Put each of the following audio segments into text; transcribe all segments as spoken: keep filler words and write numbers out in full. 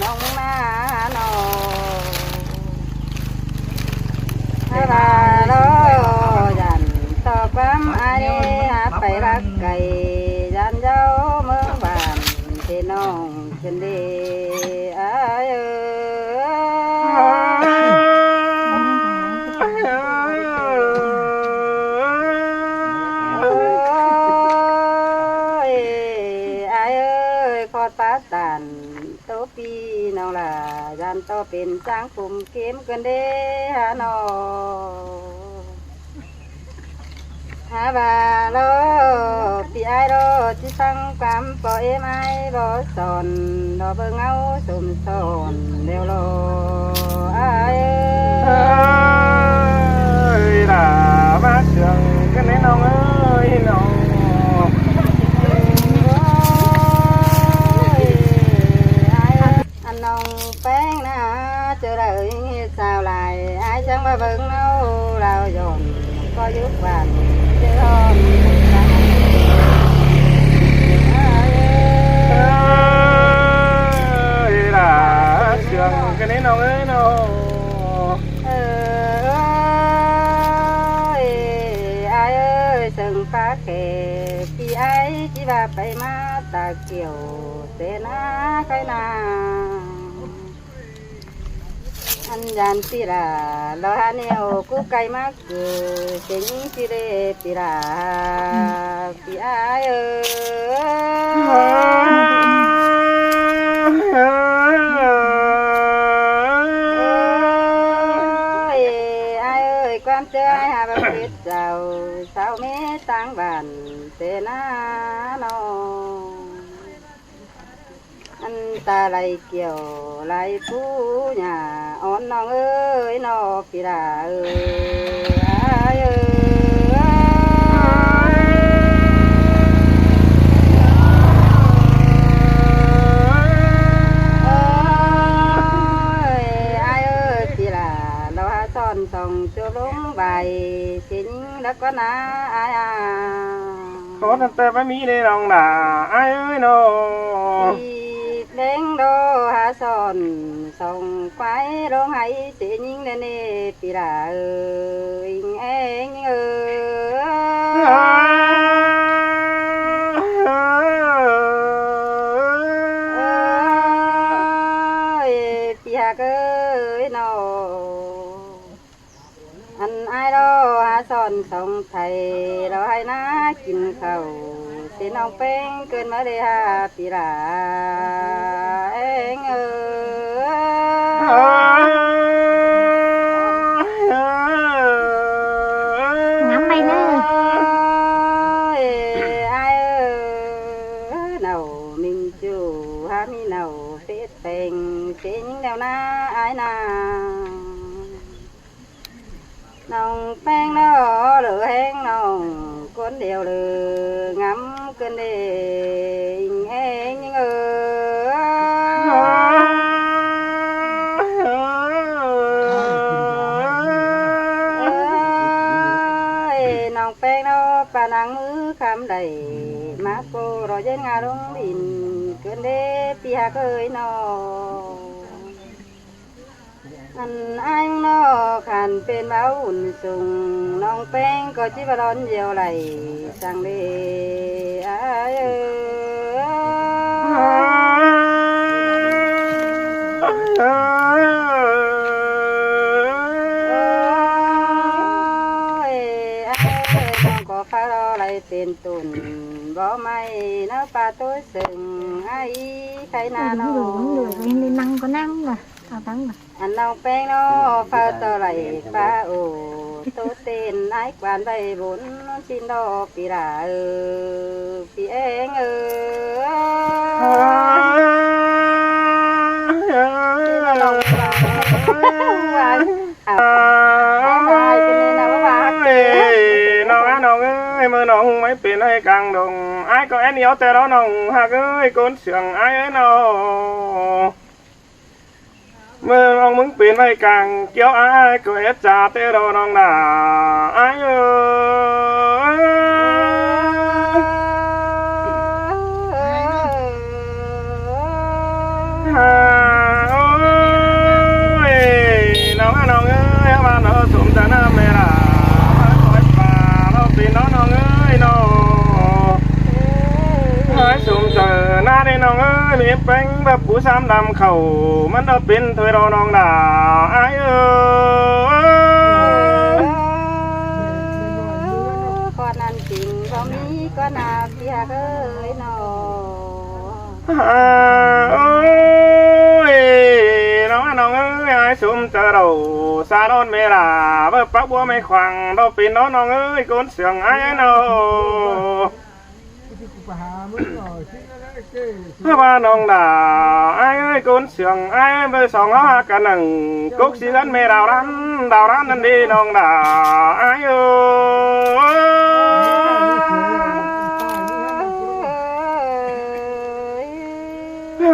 ꞌnọng ꞌmá ꞌnọ. Hả ꞌva ꞌlo dản ꞌto ꞌquám ai, hả pay lắc cay, dản dáo ꞌmướng bản, ꞌtẹ ꞌnọng ꞌchương đê ai ơi. Ôi, ai ơi, khót pá tản ꞌtố ꞌpi ꞌnọng lả, dản ꞌto pên ꞌcháng phum ꞌkêm ꞌcốn đê hả ꞌnọ. Hả ꞌva ꞌlo ꞌpi ai ꞌlo, ꞌchí ꞌphắng ꞌquám ꞌpo ꞌếm ai bók son, ꞌlo bớng au sôm son ꞌlẹo ꞌlo ai ơi. Ơi, lả ꞌmá ꞌchương ꞌcốn đê ꞌnọng ơi ꞌnọng. Ôi, ai ơi. Ăn ꞌnọng ꞌpéng ꞌna, ꞌchớ đaư ꞌhịt sao lai, ai chắng ꞌva bớng ꞌnọ ꞌlẹo dọn, ꞌcọ dú quan, ꞌchớ hòn, ơi, lả ꞌchương ꞌcốn đê ꞌnọng ơi ꞌnọng. Ơi, ai ơi, sương pá khe, ꞌpi ai ꞌchí ꞌva pay ꞌmá ta kiẻo, ꞌtẹ ꞌna khay ꞌna. Ăn dản ꞌpi lả, ꞌlo hả ꞌnéo cú cay ꞌmá cứ, ꞌsịn ꞌchí đê ꞌpi lả, ꞌpi ai ơi. Ơi, ai ơi, ꞌquám ꞌchớ ai hả ꞌva phít sau, sau ꞌmí ꞌtáng bản, ꞌtẹ ꞌna ꞌnọ. Ăn ta lai kiẻo lai pú nhả ón ꞌnọng ơi ꞌnọ ꞌpi lả ơi, ai ơi. Ơi, ai ơi, ꞌpi lả ꞌlo hả son song chốp ꞌlống bai, ꞌsịn ꞌnhính đắc ꞌquá ꞌna ai a. Khót ăn ꞌtẹ ꞌmá ꞌmí đê ꞌnọng lả ai ơi ꞌnọng. ꞌPi ꞌpéng ꞌlo hả son song quái ꞌlống hảư ꞌsịn ꞌnhính đé ꞌnị ꞌpi lả ơi, inh eng inh ơi. Ơi, ꞌpi hák ơi ꞌnọ. Ăn ai ꞌlo hả son song thảy ꞌlo hảư ꞌna kin khảu, ꞌsịn ꞌnọng ꞌpéng ꞌcứn ꞌmá đê hả ꞌpi lả eng ơi. Ngắm mày nữa. Ơi, ai ơi, nảu ꞌminh ꞌchu hả ꞌmí nảu phết peng, ꞌsịn ꞌnhính ꞌlẹo ꞌna ai ꞌna. ꞌNọng ꞌpéng ꞌlo lỏ ꞌhéng ꞌnọng, ꞌcốn điêu lỏ ngắm ꞌcốn đê, inh eng inh ơi. Ơi, ꞌnọng ꞌpéng ꞌlo pá ꞌnăng ꞌmứ khắm đảy, ꞌmá ꞌcọ ꞌlo ꞌdệt ꞌnga ꞌlống đin, ꞌcốn đê ꞌpi hák ơi ꞌnọ. Ăn ai ꞌnọ khăn pên báu ủn sung, ꞌnọng ꞌpéng ꞌcọ ꞌchí ꞌva lon dẻo đảy, săng đê ai ơi. Ơi, ai ơi, ꞌnọng ꞌcọ khá ꞌlo đảy Pên tủn bó may ꞌnớ ꞌpa ꞌtố sưng ai khay na nó. Năng có năng mà. Ăn ꞌnọng ꞌpéng nó pha tơ lay ꞌpa ổ ꞌtố tên ai quan bay bốn xin đó pi ra ơ pi eng ơ. Ôi, ꞌnọng á ꞌnọng ơi, ꞌmự ꞌnọng ꞌmí pên ꞌhại cang đồng ai ꞌcọ ét ꞌnéo té đó ꞌnọng ꞌhặc ơi, ꞌcốn sương ai ơi nó. ꞌMự ꞌnọng ꞌmứng pên ꞌhại cang kiếu ai ꞌcọ ét cha té đó ꞌnọng đa ai ơi. Ôi, ꞌnọng á ꞌnọng ơi, ꞌmá nó sum ta na mê la, ꞌmá khỏi pha nó pên nó ꞌnọng ơi nó. Ái sum ta na đê ꞌnọng ơi, mê ꞌpéng báp bú sam đăm khảu, ꞌmắn nó pên thôi đó ꞌnọng đa ai ơi. Con ăn chính có mỹ con à kia ơi nó. Ôi, ꞌnọng á ꞌnọng ơi, ái sum ta đổ xa đón mê la, bơ pác búa mê khoang, đó pên đó ꞌnọng ơi, ꞌcốn sương ai ơi nó. ꞌMá ꞌnọng đa ai ơi, ꞌcốn sương ai ơi, bơ song ꞌháu ꞌhặc căn nẳng, cốc sí ꞌhướn mê đao đan, đao đan ꞌnặn đi ꞌnọng đa ai ơi.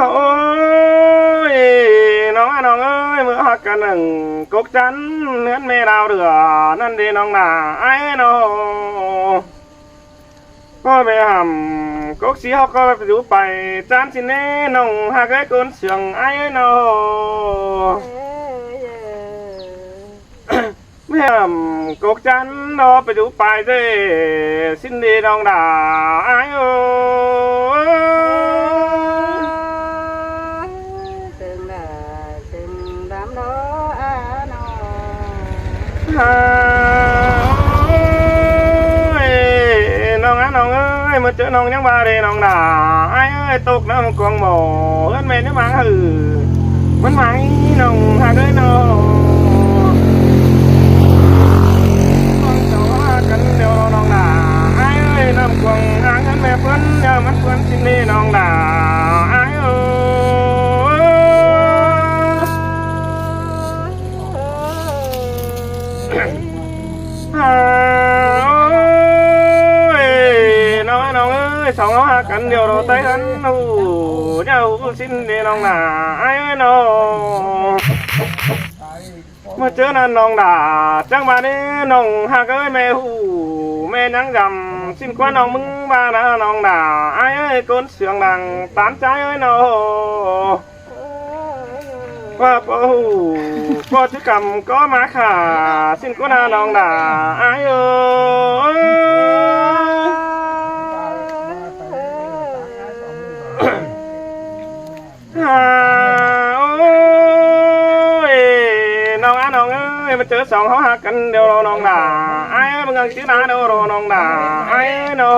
Ôi, ꞌnọng á ꞌnọng ơi, ꞌmự ꞌhặc căn nẳng, cốc chăn ꞌhướn mê đao đưa ꞌnặn đi ꞌnọng đa ai ơi nó. ꞌCọ mê hẳm cốc sí ꞌháu ꞌcọ pay dú pay chăn ꞌsịn ꞌnê ꞌnọng ꞌhặc ơi, ꞌcốn sương ai ơi nó. Mê hẳm cốc chăn đó pay dú pay dê ꞌsịn đi ꞌnọng đa ai ơi. Sương đa sương đăm đó á nó. Ôi, ꞌnọng á ꞌnọng ơi, ꞌmự ꞌchớ ꞌnọng ꞌnhắng ꞌva đê ꞌnọng đa ai ơi, tốc ꞌnớ ꞌmự cuông mỏ ꞌhướn mên ꞌnớ mang hử. ꞌMắn mang ꞌnọng ꞌhặc ơi nó. Cuông cháu ꞌhặc căn điêu đó ꞌnọng đa ai ơi, ꞌnọng cuông ꞌhặc ꞌhướn mên ꞌpươn, ꞌmắn ꞌpươn ꞌsịn đi ꞌnọng đa ai ơi. Ôi, ꞌnọng á ꞌnọng ơi, song ꞌháu ꞌhặc căn điêu đó ꞌtếng ꞌhướn ú, ꞌnhá ú ꞌsịn đi ꞌnọng đa ai ơi nó. ꞌMự ꞌchớ ꞌnặn ꞌnọng đa chắng ꞌva ꞌnê ꞌnọng ꞌhặc ơi, mê ꞌhụ mê ꞌnhắng dăm ꞌsịn ꞌquá ꞌnọng ꞌmứng ꞌva ꞌna ꞌnọng đa ai ơi, ꞌcốn sương đang tán chái ơi nó. ꞌQuá ꞌpọ ꞌhụ ꞌpọ chứ căm ꞌcọ ꞌmá khả ꞌsịn ꞌquá ꞌna ꞌnọng đa ai ơi. À, ôi, ꞌnọng á ꞌnọng ơi, ꞌmự ꞌchớ song ꞌháu ꞌhặc căn điêu đó ꞌnọng đa ai ơi, ꞌmự ꞌnhắng chứ ꞌna điêu đó ꞌnọng đa ai ơi nó.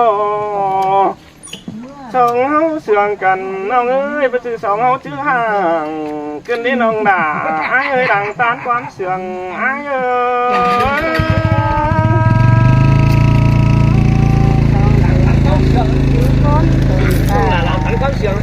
Song ꞌháu sương căn ꞌnọng ơi, ꞌmự ꞌchớ song ꞌháu chứ hẳn căn đi ꞌnọng đa ai ơi, đang tán ꞌquám sương ai ơi. Đang tán ꞌquám sương.